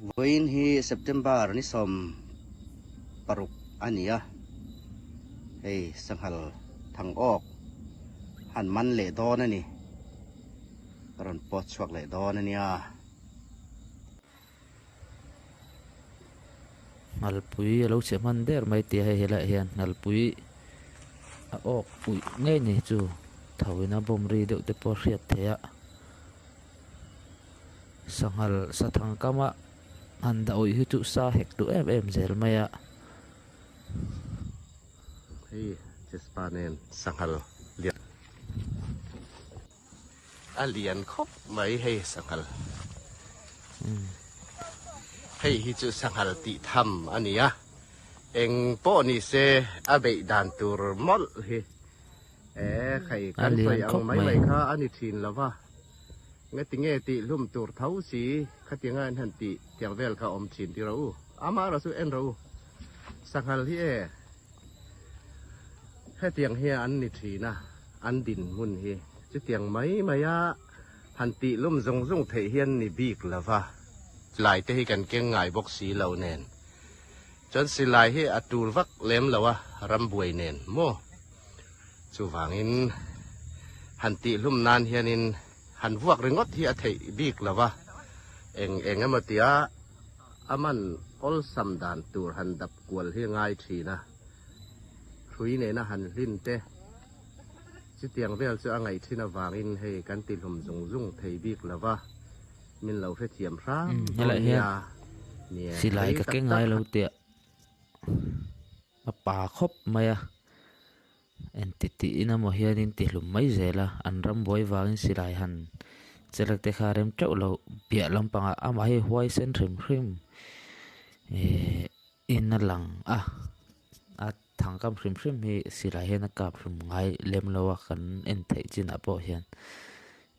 Vawiin hi September ni 16 a ni a, hei sanghal thang awk han man leh dawn a ni, ka rawn pawt chhuak leh dawn a nia. Nghalpui a lo chhe hman der mai tia hei helaiah hian nghalpui a awk uih ngei ni chu tho in a bawm ri deuh te pawh a hriat theih a sanghal sathang kama han dah uih hi chu sa hek duh em em zel mai a. Hei Jespa nen sanghal lian A lian khawp mai hei sanghal. Hei hi chu sanghal tih tham a ni a, eng pawh ni se a beih dan tur mawlh hi e khai kan sawi ang mai mai kha a ni thin lo va, ngatinge tih hlum tur tho si khatianga an han tih tiang vel kha awm thin ti rawh u, amaherawhchu en rawh u sanghal hi e. Hetiang hi an ni thin a, an dinhmun hi chutiang mai maia han tih lum zung zung theih hian ni bik lo va, silai te hi kan keng ngai bawk si lo nen chuan silai hi a tul vak lem lo a, rambuai nen maw? Chuvangin han tih hlum nan hianin han vuak ringawt hi a theih bik lo va, eng eng emaw tia a man awlsam dan tur han dap kual hi ngai thin a, hrui nena han hlin te chutiang vel chu a ngaih thin avangin hei kan ti hlum zung zung thei bik lo va, min lo hrethiam hram dawn nia, nia Silai rei ka tak keng tak ngai lo teh a pa khawp mai a, Enti tiin emaw hianin ti hlum mai zel a, an ram buai vangin silai han chelek te kha rem teuh lo piah lampangah amah hi huaisen hrim hrim ihh in a lang a, a thangkam hrim hrim hi silai hian a kap hlum ngai lem lo a kan en theih chinah pawh hian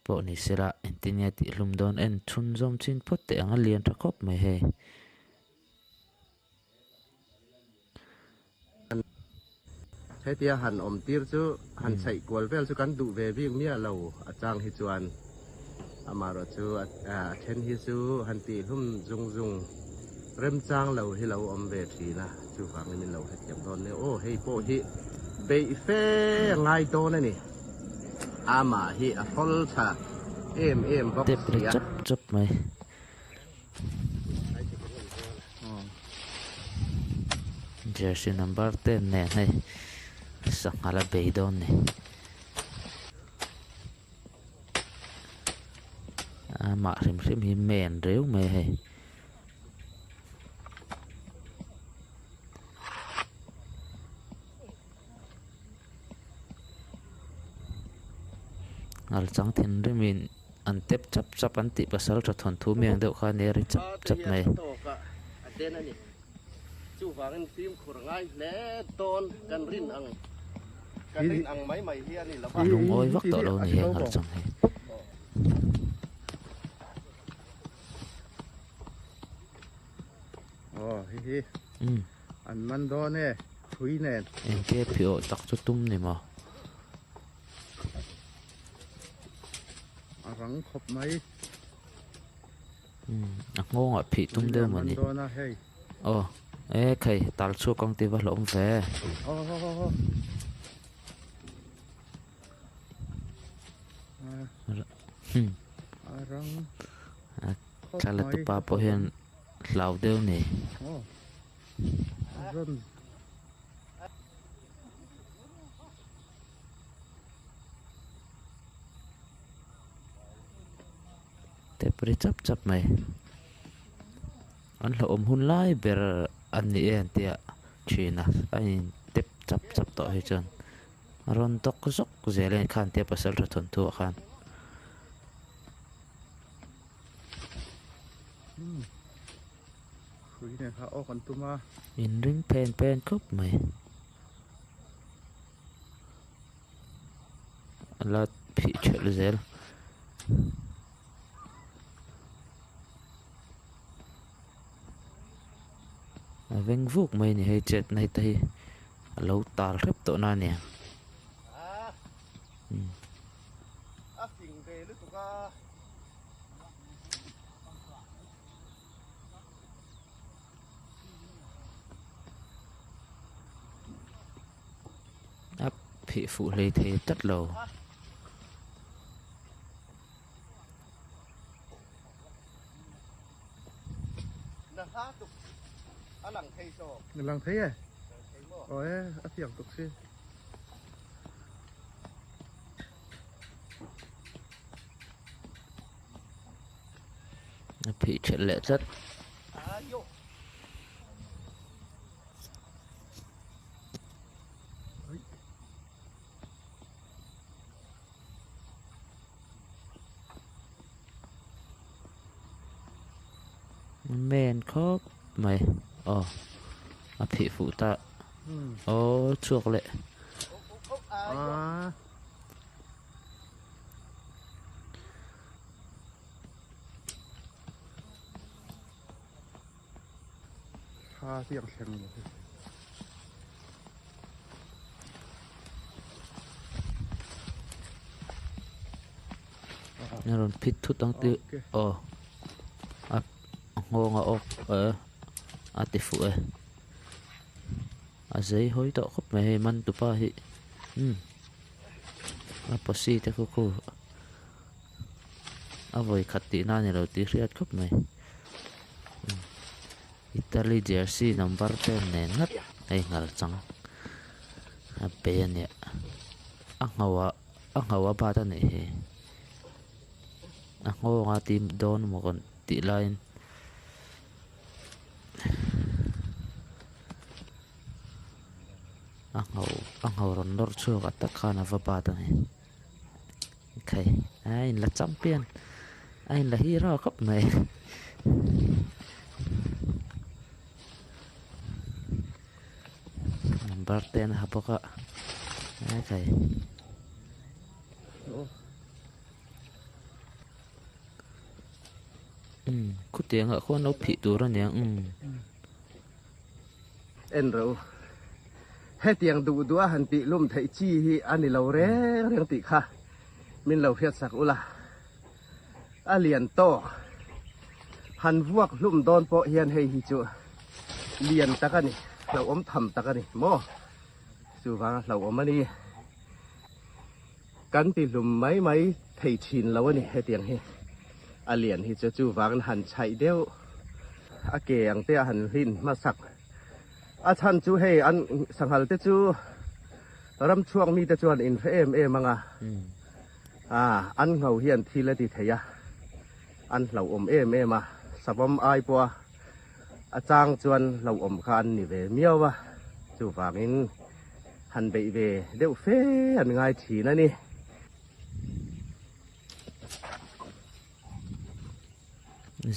pawh ni sela engtin nge tih hlum dawn en chhunzawm chin phawt teh ang a lian tha khawp mai hei. Hetia han awm tir chu han chhaih kual vel chu kan duh ve bik miah lo a chang hi chuan amaherawh chu a then hi chu han tih hlum zung zung remchang lo hi lo awm ve thin a, chuvangin min lo hrethiam dawn nia aw hei pawh hi beih fe a ngai dawn a ni amah hi a hrawl tha em em bawk si a. Chap chap mai. Jersey number 10 nen hei sanghal a bei dawn ni. Amah hrim hrim hi men reu mai a hei. Ngal chang thinrimin an tep chap chap an tih pasal tha thawnthu mi ang deuh kha a nia ri chap chap mai. A lungawi vak tawh lo a ni he ngal chang hi. An man dawn e, hrui nen. Engke phiawh tak chu tum ni maw? A rang khawp mai. Umm, a nghawngah phih tum deuh maw ni? An man dawn a hei. Aw, e khai, tal chhuak ang tih va hlauhawm ve. Aw ho ho ho. A rang khawp mai. Thla la tupa pawh hian hlau deuh ni. Aw. Rawn. Tep ri chap chap mai. An hlauhawm hun lai ber an ni e an tia thin a, a in tep chap chap tawh hi chuan a rawn dawk zawk zel a khan tia pasal tha thawnthu ah khan. Hrui nen kha awk an tum a. Inring phen phen khawp mai. A la phih thelh zel. A veng vuk mai a ni hei chet na hi te hi a lo tal hrep tawh na a nia. A fing ve lutuk a. Phih fuh hlei thei tlat lo. Lang thei e. Aw e, a fiang tuk si. A phih thelh leh tlat. Men khawp mai aw a phih fuh ta aw chhuak leh. Thla tiang thleng lo hi. A rawn phit thut ang tih aw a nghawng a awk a ti fuh e a zei hawi tawh khawp mai hei man tupa hi umm a posi te khu khu a vawi khat tih na a ni lo tih hriat khawp mai Italy jersey number ten nen ngat a inghal chang a pe a nia a nghauh a nghauh a bat a nih hi a nghawng a ti dawn maw kan tih laiin. A nghauh a nghauh rawn nawr chhuak a tak khan a va bat a ni. Khai a inla champion a inla hero khawp mai. Number ten a ha bawk a khai. Umm khutiang ah khuan lo phih tur a nia umm. En ro. Hetiang duh duh a han tih lum theih chi hi a ni lo reng reng tih kha min lo hriat sak ula. A lian tawk. Han vuak hlum dawn pawh hian hei hi chu lian tak a ni, hlauhawm tham tak a ni maw? Chuvanga hlauhawm a ni. Kan ti hlum mai mai thei thin lo a ni hetiang hi. A lian hi chu chuvangin han chhaih deuh a ke ang te a han hlin hmasak. A chhan chu hei an sanghal te chu ram chhuak mite chuan in hre em em ang a, an ngho hian thil a ti thei a, an hlauhawm em em a, savawm ai pawha a chang chuan hlauhawm kha an ni ve miau a, chuvangin han beih ve deuh fe an ngai thin a ni.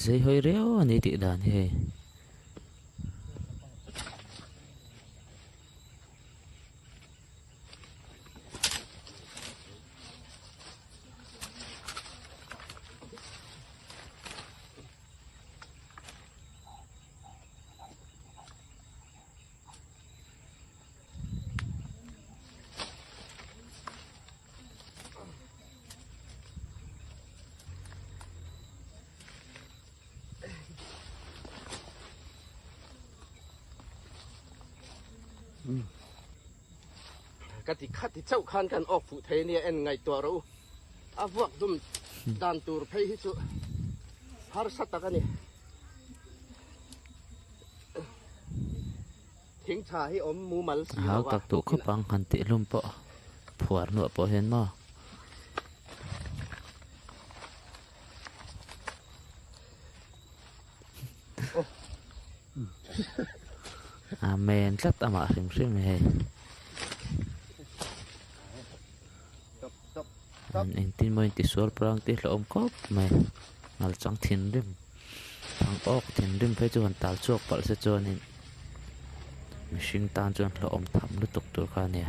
Zei hawi riau a ni tih dan hi hei. Ka ti kha ti chauh khan kan awk fuh thei ania en ngaihtuah rawh u. A vuak dum dan tur phei hi chu harsa tak a ni. Thing tha hi awm mumal si lo a. Hau tak duh khawp ang han tih hlum pawh phuar nuah pawh hian maw. Amen tlat amah hrim hrim hei. An engtin maw intisual prang tih hlauhawm khawp mai. Ngal chang thinrim thang awk thinrim phei chu han tal chhuak palh se chuanin mihring tan chuan hlauhawm tham lutuk tur kha a nia.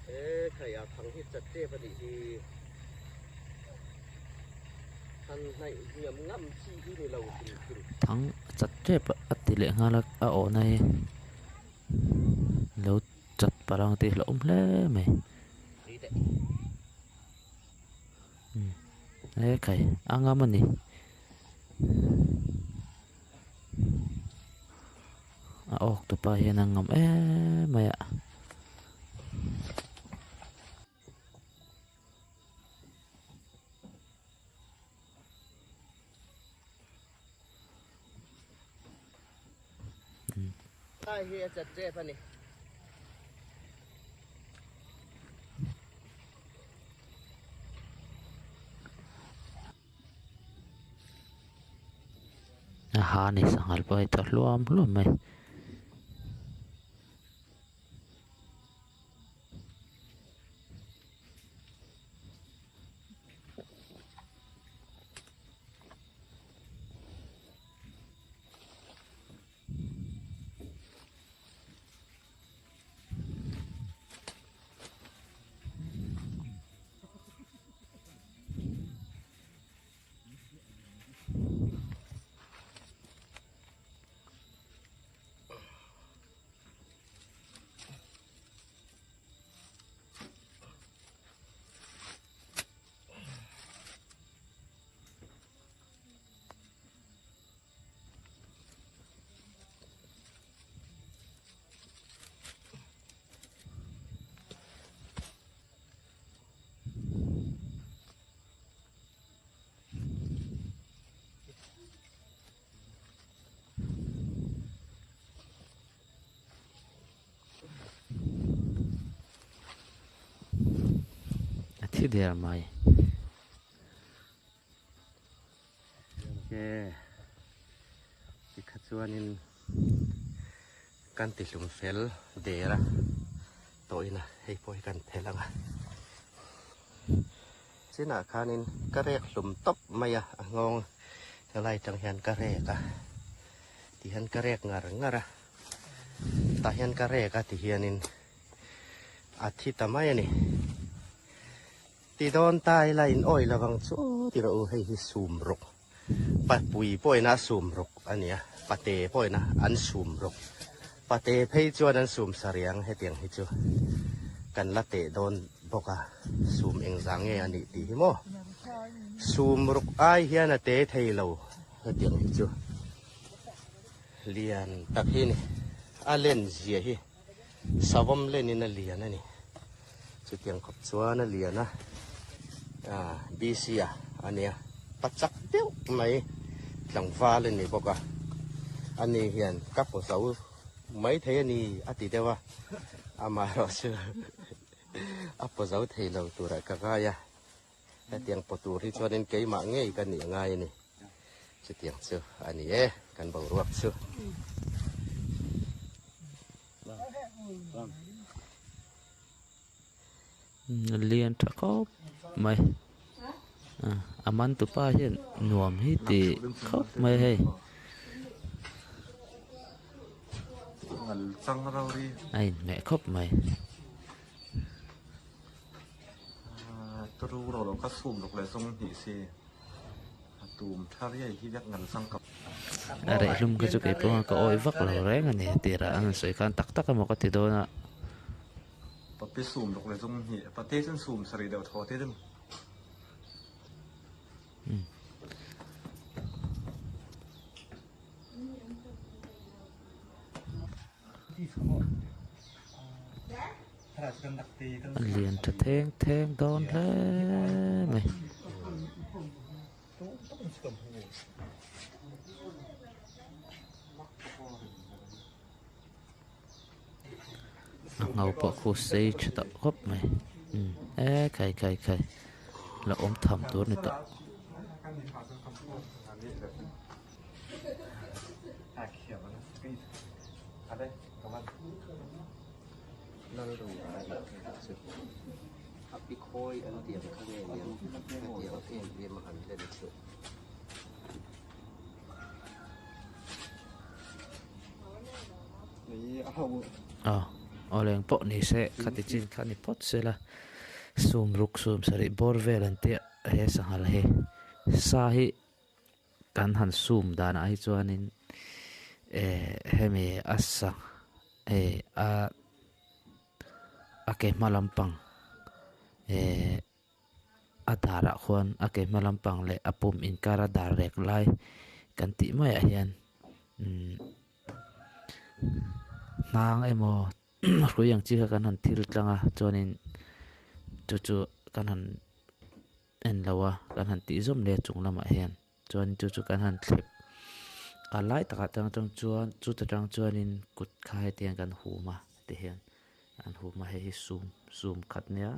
He khai a thang hi chat tep a nih hi. Han hnaih hniam ngam chi hi ni lo hrim hrim. Thang chat tep a ti leh nghal a, a awhna hi lo chat palh ang tih hlauhawm hle mai. E khai a ngam a ni. A awk tupa hian a ngam em mai a. Lai hi a chat tep a ni. A ha ni sanghal pawh hei tawh hluam hluam mai. A thi der mai. Ke tikha chuanin kan ti hlum fel der a tawhin a hei pawh hi kan phelh ang a chinah khanin ka rek hlum tawp mai a a nghawng helai tang hian ka rek a tihian ka rek ngar ngar a tah hian ka rek a tihianin a thi ta mai a ni. Ti dawn ta ila in awih lo vang chu ti rawh u, hei hi sum ruk papui pawhin a sum ruk a nia, pate pawhin a an sum ruk, pate phei chuan an sum sa riang hetiang hi chu kan la teh dawn bawk a, sum engzah nge a nih tih hi maw, sum ruk ai hian a te thei lo hetiang hi chu lian tak hi a ni, a len zia hi. Savawm lenin a lian a ni. Chutiang khawp chuan a lian a, ah BC a a nia, pa chak deuh mai tlangval a ni bawk a, ani hian ka paw zo mai thei a ni a ti deuh a, amaherawh chu a paw zo thei lo turah ka ngai a, hetiang paw tur hi chuanin keimah ngei ka nih a ngai a ni. Chutiang chu a ni e, kan boruak chu. Lian tha khawp mai a man tupa hian nuam hi ti khawp mai hei. A inhmeh khawp mai. A rehlum kha chu kei pawh ka awih vak lo reng a ni tirah an han sawi khan tak tak emaw ka ti dawn a. A lian tha theng theng dawn hle mai. A ngho pawh khu sei tha tawh khawp mai e khai khai khai la awm tham tur a ni tawh. Aw awleng pawh ni se khati chin kha ni phawt se la sum ruk sum sarih bawr vel an tia he sanghal hi sa hi. Kan han sum danah hi chuanin eh hemi a sa eh a a ke hma lampang eh. A darah khuan a ke hma lampang leh a pum inkara dar rek lai kan tih maiah hian umm hnang emaw hrui ang chi kha kan han thil tlang a chuanin chu chu kan han en lo a kan han tih zawm leh a chung lamah hian chuan chu chu kan han thlep a lai takah tang atang chuan chuta tang chuanin kut kha heti hian kan hum a ti hian an hum a hei hi sum sum khat nia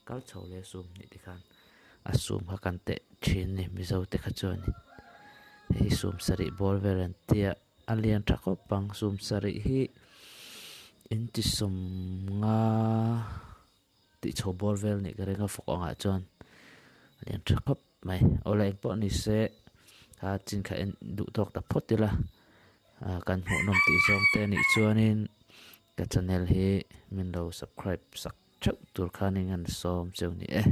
kal chho leh sum nih te khan a sum kha kan teh thin a ni mizo te kha chuanin hei hi sum sarih bawr vel an tia a lian tha khawp ang sum sarih hi inti sawm nga. Tih chho bawr vel nih ka ring a fawk angah chuan a lian tha khawp mai. Awle eng pawh ni se kha chin kha en duh tawk ta phawt ila ah kan hmuhnawm tih zawng te anih chuanin ka channel hi min lo subscribe sak theuh tur khanin an sawm cheu ni e.